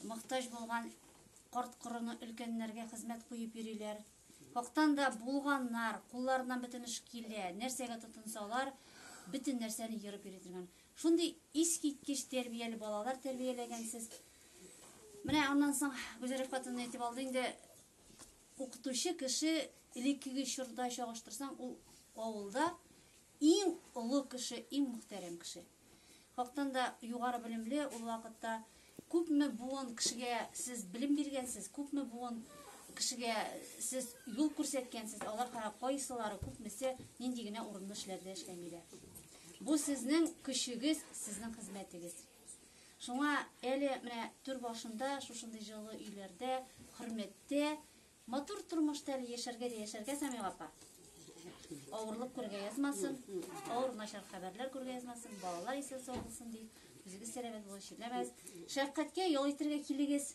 Мохтаҗ булган карт-корыны, өлкәннәргә хезмәт куеп йөриләр. Хактан да булганнар, кулларыннан бөтен эш килә, нәрсәгә тотынсалар, бөтен нәрсәне ерып йөри торган. Шундый искиткеч тәрбияле балалар тәрбияләгәнсез. Менә аннан соң Гүзәл Рифкатовна әйтеп алды инде, укытучы кеше элеккеге чорда чагыштырсаң, ул авылда иң олы кеше, иң мөхтәрәм кеше. Хактан да югары белемле ул вакытта күпме буын кешегә сез белем биргәнсез, күпме буын кешегә сез юл күрсәткәнсез, алар кайсылары, күпмесе нинди генә урынлы эшләрдә эшләмиләр. Бу сезнең көчегез, сезнең хезмәтегез. Шуңа әле менә түр башында шушындый җылы өйләрдә, хөрмәттә, матур тормышта әле яшәргә дә яшәргә, Сәмига апа. Авырлык күрергә язмасын, авыр начар хәбәрләр күрергә язмасын, балалар исән сау булсын дип, үзегез сәламәт булып чирләмәгез. Шәфкатькә ял итәргә килегез.